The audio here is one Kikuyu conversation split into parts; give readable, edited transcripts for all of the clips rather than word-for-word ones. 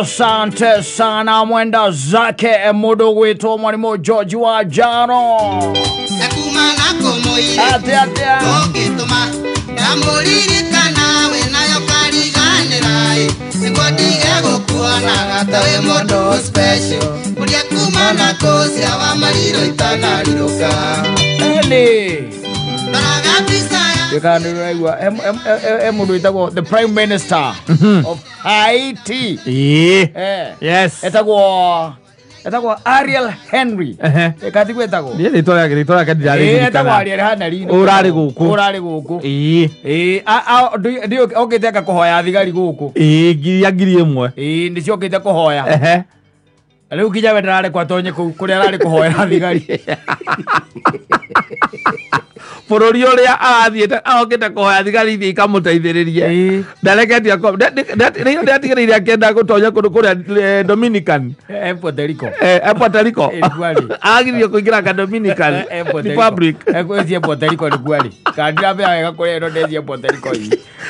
Asante sana mwenda zake mundu gwitwo mwalimu George wa Jaro. Ate ate Eli mundu witagwo the Prime Minister of Haiti. Yes. Etagwo Ariel Henry. Katigwe etagwo. Ni ritwa rĩake ndirarĩ. Etagwo Ariel Henry. Urarĩ gũkũ. Urarĩ gũkũ. Ĩĩ. Okĩte aka kũhoya thigari gũkũ. Ĩĩ, ngiri ĩmwe. Ĩĩ, nĩciokĩte kũhoya. Rĩu nginya we ndararekwo atonye kũu kũrĩa ararĩ kũhoera thigari. Bũrũri ũrĩa arathiĩte arokĩte kũhoya thigari ithiĩ ikamũteithĩrĩrie. Ndareketie ndatigĩrĩire akĩenda gũtonya kũndũ kũrĩa Dominican. Puerto Rico. Puerto Rico. Agiririo kũingĩra ka Dominican Republic. Ĩthiĩ Puerto Rico nĩkuo arĩ. Kana ndiramenya wega kũrĩa ĩno ndĩthiĩ Puerto Rico.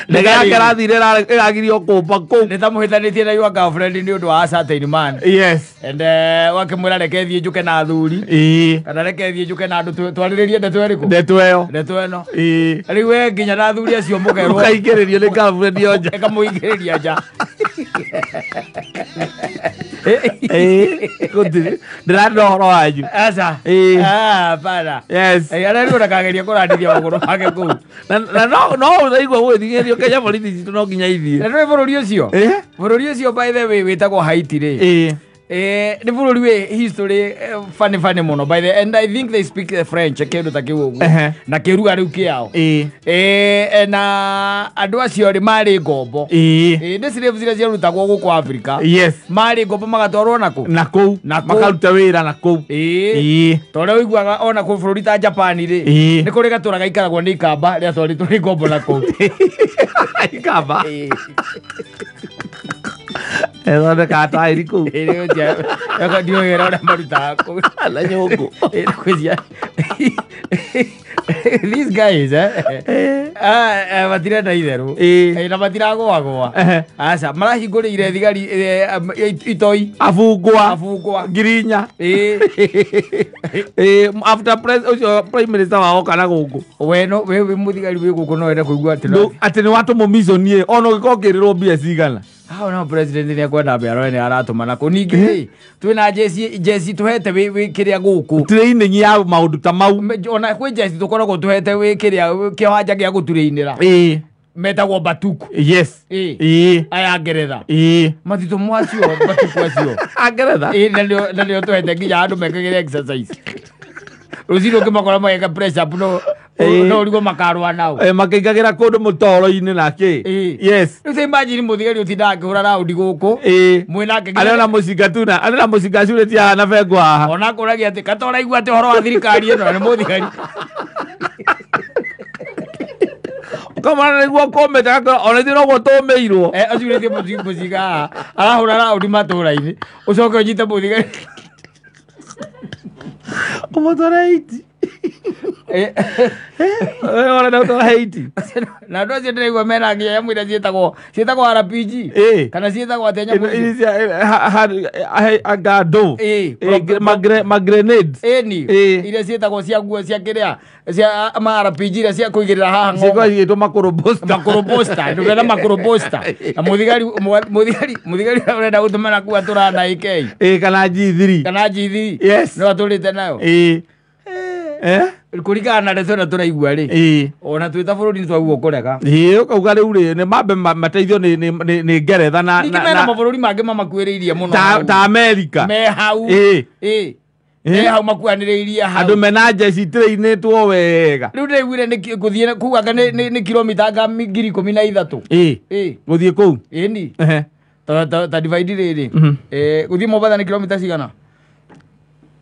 Ndege yake ĩrathire ĩragirio kũmba kũu. Nĩ ta mũhĩtanĩtie na your girlfriend nĩ ũndũ wa a certain man. Yes. And wakĩmwĩra reke thiĩ njũke na athuri. Kana reke thiĩ njũke na andũ twarĩrĩrie ndeto ĩrĩkũ? Ndeto ĩyo. Ndeto ĩno. Rĩu we nginya na athuri acio mũkerwo. Mũkaingĩrĩrio nĩ girlfriend yo nja. Ĩkamũingĩrĩria nja. Gũtirĩ. Ndĩrarĩ na ũhoro wanyu. Aca. Hapana. Yes. Ararĩrwo ndakagerie kũrandithia magũrũ make kũu. Na no ũraigua gũgĩthing'ĩrĩrio Kenya borithi citũ no nginya ithiĩ. Na nĩũĩ bũrũri ũcio? Bũrũri ũcio by the way wĩtagwo Haiti rĩ. Nĩ bũrũri wĩ history funny funny mũno by the and I think they speak French kĩndũ ta kĩu ũguo. Na kĩruga rĩu kĩao. Na andũ acio rĩ marĩ ngombo. Nĩ slaves iria ciarutagwo gũkũ Africa. Yes. Marĩ ngombo magatwarwo na kũ? Na kũu. Makaruta wĩra na kũu. Ta ũrĩa ũiguaga ona kũ bũrũri ta Japan rĩ. Nĩ kũrĩ gatũra gaikaragwo nĩ ikamba rĩatwarĩtwo nĩ ngombo na kũu. Ikamba? Ethondekaga taĩri kũu. Ndiũĩ wĩra ũrĩa marutaga kũu. Na nyũngũ. These guys matirenda itherũ. Na matiragũagũa. Aca marahingũrĩire thigari itoi. Abungwa. 4,000. After ũcio Prime Minister wao kana gũkũ. We no we wĩ mũthigari wĩ gũkũ no wende kũigua atĩ atĩ nĩ watũmwo mission ĩ ona ũngĩkorwo ũkĩrĩrwo mbia cigana. Hau no president nĩ ekwenda mbia nĩ aratũma na kũ. Ningĩ twĩna jeci tũhete wĩ kĩrĩa gũkũ. Training ya maũndũ ta mau. Ona kwĩ jeci tũkoragwo tũhete wĩ kĩrĩa kĩwanja gĩa gũturĩinĩra. Metagwo batuku. Yes. Aya Ngeretha. Mathitũ macio batuku acio. A Ngeretha? Na nĩo tũhete nginya andũ mekagĩre exercise. Rũcinĩ ũkĩmakora mageka press up no ũrigwo makarũa nao. Makĩingagĩra kũndũ mũtoro-inĩ na kĩ. Yes. Rĩu ta imagine mũthigari ũtindaga akĩhũra raundi gũkũ. Mwĩnake arĩ ona mũcinga tu na arĩ na mũcinga acurĩtie haha na bengo haha. Ona akũragia atĩ kata ũraigua atĩ ũhoro wa thirikari ĩno nĩ mũthigari. Ũkamona nĩguo kũmĩte agakorwo ona ithuĩ noguo tũmĩirwo. Acurĩtie mũcinga haha arahũra raundi matũra-inĩ ũcoke ũnyite mũthigari. Ũmũtware Haiti. Ũrenda gũtwara Haiti. Na andũ acio ndĩraigua mena nginya nyamũ iria ciĩtagwo RPG. Kana ciĩtagwo atĩa nyamũ icio? Anga ndũ. Magrenades. Ĩni. Iria ciĩtagwo cia nguo cia kĩrĩa cia ma RPG iria cia kũigĩrĩra haha ng'ombe. Ciĩtagwo igĩtwo makũrũ booster. Makũrũ booster. Ndũrenda makũrũ booster. Na mũthigari ũrenda gũtũmana kũu atũraga na AK. Kana G3. Kana G3. Yes. No atũrĩte nayo. Kũringana na ndeto ĩno tũraigua rĩ. Ona twĩ ta bũrũri nĩ twagwo kũrega. Ũkauga rĩu rĩ nĩ mambe mateithio nĩ Ngeretha na ningĩ mena mabũrũri mangĩ mamakuĩrĩirie mũno ta America. Me hau. Me hau makuanĩrĩirie hau. Andũ mena jeci trainĩtwo wega. Rĩu ndĩraiguire nĩ gũthiĩ kũu anga nĩ kilomita anga 13,000. Gũthiĩ kũu. Ĩni. Ta divide rĩrĩ. Gũthiĩ Mombatha nĩ kilomita cigana?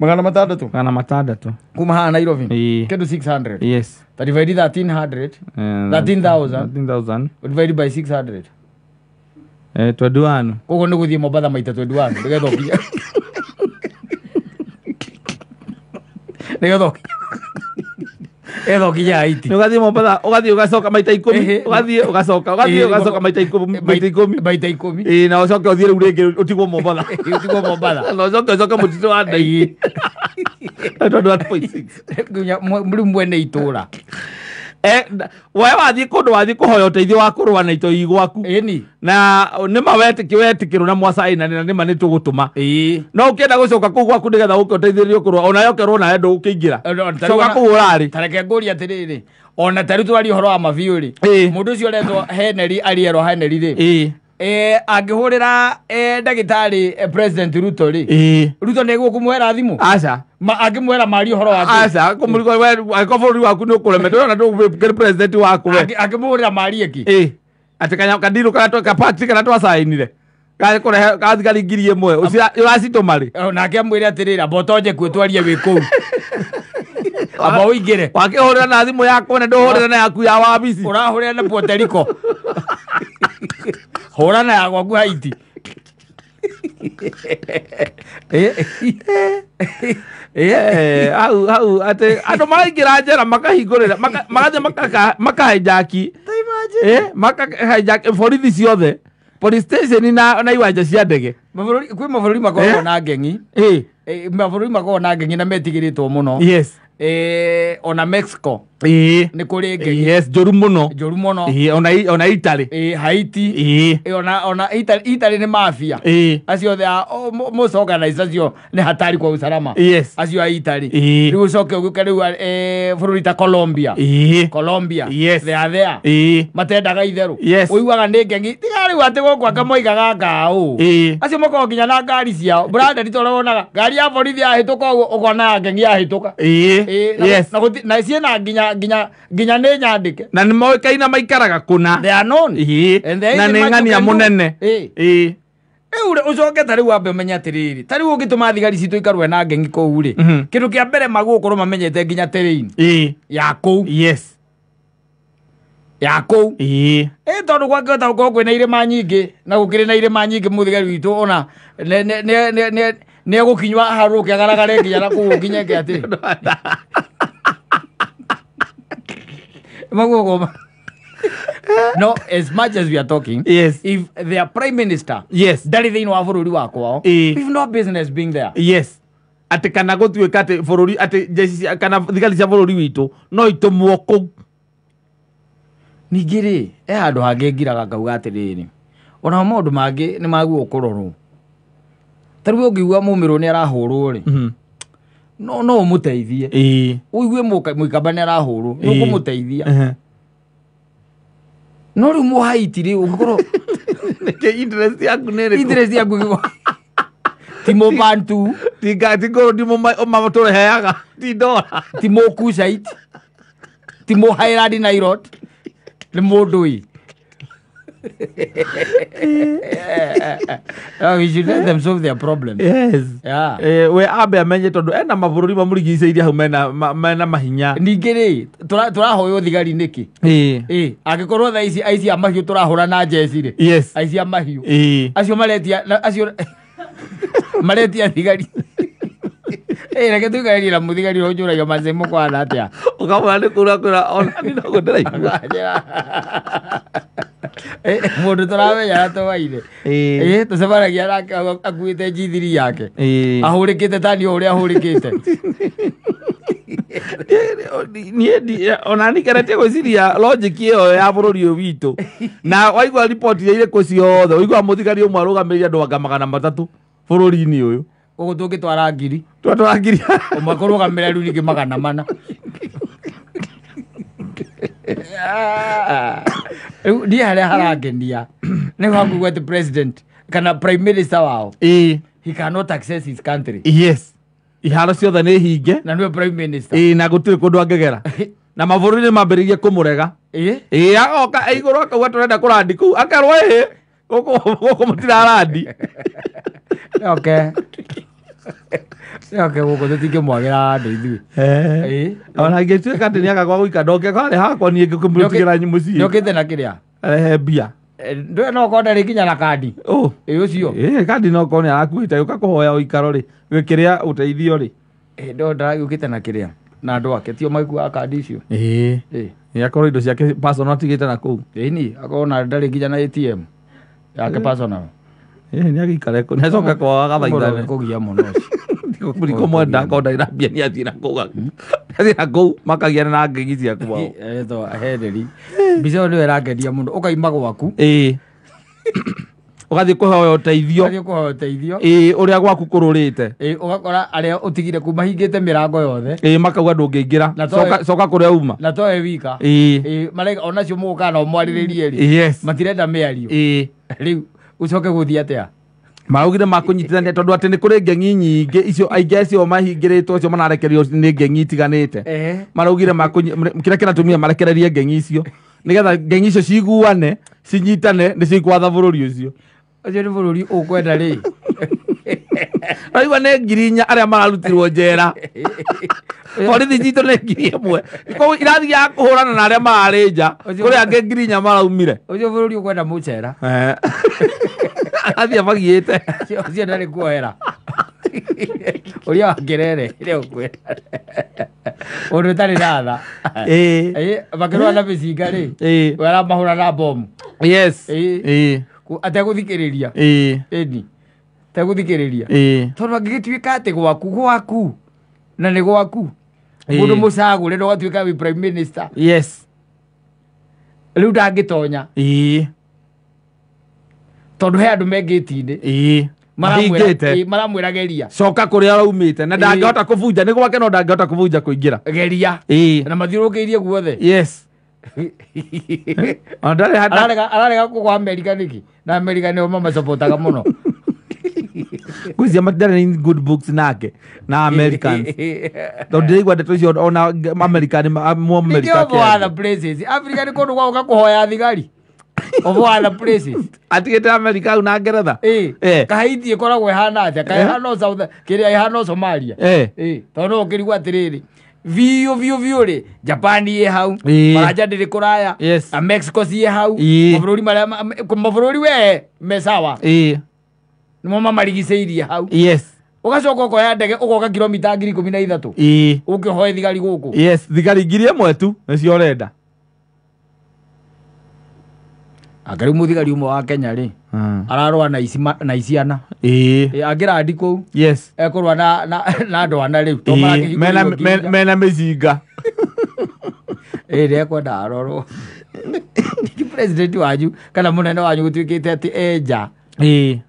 600. 600. Kuma haha Nairobi. Kĩndũ 600. Yes. Ta divide 1300. 13,000. 13,000. Divide by 600. 21. Koguo nĩ gũthiĩ Mombatha maita 21 nĩgetha ũkinye. Nĩgetha ũkinye. Etho kinya Haiti. Ũgathiĩ Mombatha, ũgathiĩ ũgacoka maita 10, ũgathiĩ ũgacoka, ũgathiĩ ũgacoka maita 10, maita 10. Maita 10. Ĩĩ, na ũcoke ũthiĩ rĩu rĩngĩ ũtigwo Mombatha. Ũtigwo Mombatha. Na ũcoke ũcoke mũtitũ wa Ndai. Tondũ 1.6. Nginya rĩu mwene itũra. We wathiĩ kũndũ wathiĩ kũhoya ũteithio wa kũrũa na itoi gwaku. Ĩni. Na nĩma wetĩkĩrwo na mwacaina na nĩma nĩtũgũtũma. Ĩĩ. No ũkĩenda gũcoka kũu gwaku nĩgetha ũke ũteithĩrĩrio kũrũa ona yokerwo nawe ndũgũkĩingĩra. Coka kũu ũrarĩ. Ta reke ngũrie atĩrĩrĩ, ona ta rĩu twaria ũhoro wa mabiũ rĩ, mũndũ ũcio ũretwo Henry Ariel Henry rĩ, Ĩĩ. Angĩhũrĩra ndagĩtarĩ President Ruto rĩ, Ĩĩ. Ruto nĩ egũkũmũhera thimũ? Aca. Angĩmwĩra marie ũhoro wa kĩ? Aca, kũmũrigo we angĩkorwo bũrũri waku nĩ ũkũremetwo ona ndũgũkĩrĩ president waku we. Angĩmũhũrĩra marie kĩ? Ĩĩ. Atĩ kandirũ kana kapati kana twacainire. Karĩ kũrehe ka thigari 1000 ũracitũma rĩ? Nake amwĩre atĩrĩrĩ, amba ũtonye kuo twarie wĩ kũu. Amba ũingĩre. Wakĩhũrĩra na thimũ yakwa na ndũhũrĩra na yaku ya wabici. Ũrahũrĩra na Puerto Rico. Hũra na ya gwaku Haiti. Hau hau atĩ andũ maraingĩra njera makahingũrĩra magathiĩ makahijack. Makahijack borithi ciothe. Police station na iwanja cia ndege. Kwĩ mabũrũri makoragwo na ngengi. Mabũrũri makoragwo na ngengi na metigĩrĩtwo mũno. Yes. Ona Mexico. Nĩ kũrĩ ngengi. Yes, njũru mũno. Njũru mũno. Ona Italy. Haiti. Ona Italy nĩ mafia. Acio othe most organized acio nĩ hatari kwa usalama. Yes. Acio a Italy. Rĩu ũcoke ũgĩũke rĩu bũrũri ta Colombia. Colombia. Yes. They are there. Matendaga itherũ. Yes. Ũiguaga nĩ ngengi. Tiga rĩu atĩ gũkũ anga moigaga ngaũ. Acio makoragwo nginya na ngari ciao. Brother, nĩ tondũ wonaga ngari ya borithi yahĩtũka ũguo ũkona ngengi yahĩtũka. Yes. Na ciĩna nginya nĩ nyandĩke. Na nĩ moĩkaine maikaraga kũna. They are known. Na nĩ ng'ania mũnene. Rĩu ũcoke ta rĩu wambe ũmenye atĩrĩrĩ, ta rĩu ũngĩtũma thigari citũ ikarũe na ngengi kũu rĩ, kĩndũ kĩa mbere magũkorwo mamenyete nginya terrain ya kũu. Yes. Ya kũu. Tondũ gwakĩhota gũkorwo kwĩna irĩma nyingĩ na gũkĩrĩ na irĩma nyingĩ mũthigari witũ ona nĩ egũkinywa aharũrũke agaragare nginya na kũu nginya eke atĩ. No, as much as we are talking, yes. If their prime minister, yes, ndarĩ thĩinĩ wa bũrũri wa kwao, we've no business being there. Yes. Atĩ kana gũtuĩka atĩ bũrũri atĩ jeshi kana thigari cia bũrũri witũ no itũmwo kũu. Ningĩ rĩ, he handũ hangĩ ngiraga ngauga atĩrĩrĩ, ona maũndũ mangĩ nĩ magwo kũrorwo. Ta rĩu ũngĩigua mũmĩrũ nĩ arahũrwo rĩ, no ũmũteithie. Ũigue mũikamba nĩ arahũrwo, nĩ ũkũmũteithia. No rĩu mũhaiti rĩ, ũngĩkorwo nĩkĩ interest yaku nĩ ĩrĩkũ? Interest yaku ti mũbantu, ti gold tũreheaga, ti dola, ti mũkucait, ti mũhairandi Nairot, nĩ mũndũ ĩ. We should let them solve their problems. Yes. Yeah. We ambe amenye tondũ ena mabũrũri mamũrigicĩirie hau mena mahinya. Ningĩ rĩ, tũrahoywo thigari nĩkĩ? Angĩkorwo thaa ici aici a mahiũ tũrahũra na njeci rĩ. Yes. Aici a mahiũ. Acio maretia acio maretia thigari. Reke tũikarĩrie na mũthigari ũrĩa ũnjũragia macemo kwana atĩa. Ũkamwĩra nĩ kũra kwĩra ona niĩ no ndĩraigua. Mũndũ tũramenya tũwaire. Tũcemanagia nake akuĩte G3 yake. Ahũrĩkĩte ta niĩ ũrĩa ahũrĩkĩte. Niĩ ona niĩ ngeretie gwĩciria logic ĩyo ya bũrũri ũyũ witũ. Na waigua riboti iria irĩkũ ciothe, ũiguaga mũthigari ũmwe arũgamĩrĩire andũ anga 300 bũrũri-inĩ ũyũ. Ũguo tũngĩtwara 1000. Twatwara 1000. Ũmwe kũrũgamĩrĩra rĩu ningĩ 400. Rĩu niĩ harĩa harangenia nĩ hakuigua atĩ president kana prime minister wao, he cannot access his country. Yes. Iharo ciothe nĩ hinge. Na nĩwe prime minister. Na gũtirĩ kũndũ angĩgera. Na mabũrũri nĩ mambĩrĩirie kũmũrega. Agoka igũrũ akauga tũrenda kũrandi kũu, akerwo ĩhĩ gũkũ mũtirarandi. Okay. Okay, gũkũ tũtingĩmwagĩra handũ ithuĩ. Ona ingĩtuĩka atĩ nĩaga gwa gũikara ndoke harĩ hakwa niĩ ngĩkũmũtigĩra mũciĩ. Nĩokĩte na kĩrĩa? Arehe mbia. Ndũĩ no ũkorwo ndarĩ nginya na kandi. Ũcio. Kandi no ũkorwo nĩ arakuĩte gũka kũhoya ũikaro rĩ, gĩkĩrĩa ũteithio rĩ. Ndo ndaragĩũkĩte na kĩrĩa? Na andũ ake tio maikuaga kandi icio. Ĩĩ. Ĩĩ. Ĩ akorwo indo ciake personal atigĩte na kũu. Ĩni akorwo na ndarĩ nginya na ATM yake personal. Ĩ nĩ agĩikare kũ nĩ acoka kwao agathaithane. Kũgia mũno ũcio. Ndiko mwenda akorwo ndarĩ na mbia nĩ athiĩ na kũu. Athiĩ na kũu makagiana na ngegi cia kwao. Etwo Henry. Mbica ĩyo nĩyo ĩrangeria mũno. Ũkaima gwaku. Ĩĩ. Ũgathiĩ kũhoya ũteithio. Ũgathiĩ kũhoya ũteithio. Ĩĩ ũrĩa gwaku kũrũrĩte. Ĩĩ ũgakora arĩa ũtigire kuu mahingĩte mĩrango yothe. Ĩĩ makauga ndũngĩingĩra. Na Coka coka kũrĩa uma. Na toe wika. Ĩĩ. Ĩĩ marega onacio mũgũka no mwarĩrĩrie rĩ. Yes. Matirenda mĩario. Ĩĩ. Rĩu ũcoke gũthiĩ atĩa? Maraugire makũnyitithania tondũ atĩ nĩ kũrĩ ngeng'i nyingĩ icio aingĩ acio mahingĩrĩtwo acio manarekererio nĩ ngeng'i itiganĩte. Maraugire kĩrĩa kĩratũmire marekererie ngeng'i icio nĩgetha ngeng'i icio ciguane cinyitane nĩcio ikwatha bũrũri ũcio. Ũcio nĩ bũrũri ũkwenda rĩ. Raigua nĩ 4,000 arĩa mararutirwo njera. Borithi citũ nĩ 1,000. Koguo irathiaga kũhũrana na arĩa mararĩ nja kũrĩ angĩ 4,000 maraumire. Ũcio bũrũri ũkwenda mũcera. Athiĩ amagiĩte. Ũcio ndarĩ kuohera. Ũrĩa wa Ngerere ĩrĩa ũkwenda. Ũndũ ũtarĩ na tha. Ĩĩ. Makĩrũa na mĩcinga rĩ. Ĩĩ. We aramahũra na bomu. Yes. Ĩĩ. Ĩĩ. Ategũthikĩrĩria. Ĩĩ. Ĩni. Ategũthikĩrĩria. Ĩĩ. Tondũ angĩgĩtuĩka atĩ gwaku gwaku na nĩ gwaku. Ĩĩ. Mũndũ mũcagũre na ũgatuĩka wĩ prime minister. Yes. Rĩu ndangĩtonya. Ĩĩ. Tondũ he andũ me ngĩti-inĩ. Ĩĩ. Mahingĩte. Maramwĩra geria. Coka kũrĩa ũraumĩte na ndangĩhota kũbunja nĩ gwake no ndangĩhota kũbunja kũingĩra. Geria. Ĩĩ. Na mathiũrũrũkĩirie guothe. Yes. Ona ndarĩ hata Ararega kũgwa Amerika nĩkĩ? Na Amerika nĩo mamacapotaga mũno. Ngwĩciria matirarĩ in good books nake na Americans. Tondũ ndĩraigua ndeto icio ona America nĩ mu America. Nĩkĩo of other places. Africa nĩ kũndũ gwa gũka kũhoya thigari. Of other places. Atigĩte America au na Ngeretha. Ĩĩ. Kahaiti ĩkoragwo ĩhana atĩa? Kaĩ ĩhana o South kĩrĩa ĩhana o Somalia. Ĩĩ. Tondũ no ũkĩrigwo atĩrĩrĩ. Biũ biũ biũ rĩ, Japan ĩ hau, Faranja ndĩrĩ kũraya, Yes. na Mexico ciĩ hau, Ĩĩ. mabũrũri marĩa mabũrũri we me sawa. Ĩĩ. Nĩmo mamarigicĩirie hau. Yes. Ũgacoka ũkoya ndege ũgoka kilomita 13,000. Ĩĩ. Ũke ũhoe thigari gũkũ. Yes, thigari 1,000 tu nĩcio ũrenda. Anga rĩu mũthigari ũmwe wa Kenya rĩ, ararũa na ici na iciana. Ĩĩ. Angĩrandi kũu Yes. ekũrũa na andũ ana rĩu. Tondũ marakĩhingũrĩrwo Mena mĩcinga. Ĩĩ nĩekwenda arorwo. Ningĩ president wanyu kana mũnene wanyu gũtuĩkĩte atĩ enja. Ĩĩ.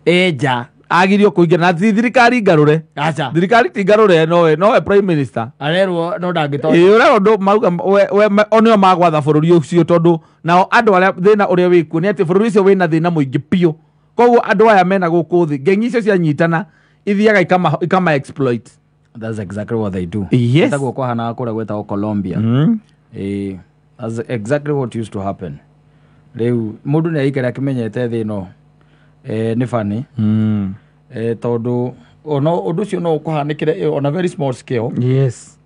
Enja. Agirio kũingĩra na ti thirikari ngarũre. Aca. Thirikari ti ngarũre nowe prime minister. Arerwo no ndangĩtonya. Ĩĩ ũrerwo ndũ mauga we o nĩo magwatha bũrũri ũcio tondũ nao andũ arĩa thĩna ũrĩa wĩkuo nĩ atĩ bũrũri ũcio wĩna thĩna mũingĩ biũ. Koguo andũ aya mena gũkũ thĩ ngeng'i icio cianyitana ithiaga ikama exploit. That's exactly what they do. Yes. Taguo kwahanaga kũrĩa gwĩtagwo Colombia. That's exactly what used to happen. Rĩu mũndũ nĩ aikare akĩmenyete thĩ ĩno nĩ funny. Tondũ ona ũndũ ũcio no ũkũhanĩkĩre on a very small scale. Yes.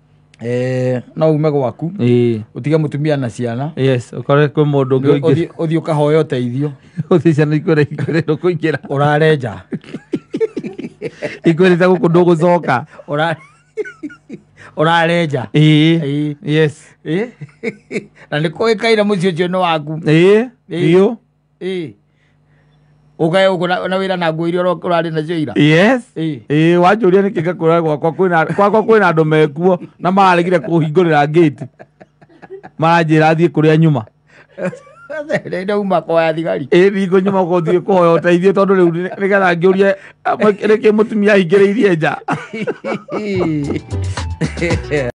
No ume gwaku. Ĩĩ. Ũtige mũtumia na ciana. Yes, ũkore kwĩ mũndũ ũngĩ ũingĩra. Ũthiĩ ũkahoya ũteithio. Ũthiĩ ciana ikwĩre ndũkũingĩra. Ũrarenja. Ikwĩrĩte gũkũ ndũgũcoka. Ũrarenja. Ĩĩ. Ĩĩ. Yes. Ĩĩ. Na nĩ kũĩkaine mũciĩ ũcio nĩ waku. Ĩĩ. Biũ. Ĩĩ. Ũkae gũkũ na wĩra na nguo iria ũrarĩ nacio ira. Yes. Ĩĩ. Ĩĩ wanjũria nĩkĩ ngakũra gwakwa kwĩna andũ mekuo na mararegire kũhingũrĩra gate. Maranjĩra thiĩ kũrĩa nyuma. Ndauma kũhoya thigari. Ĩĩ ndikũnyuma gũthiĩ kũhoya ũteithio tondũ rĩu nĩgetha ngĩũrie nĩkĩ mũtumia ahingĩrĩirie nja.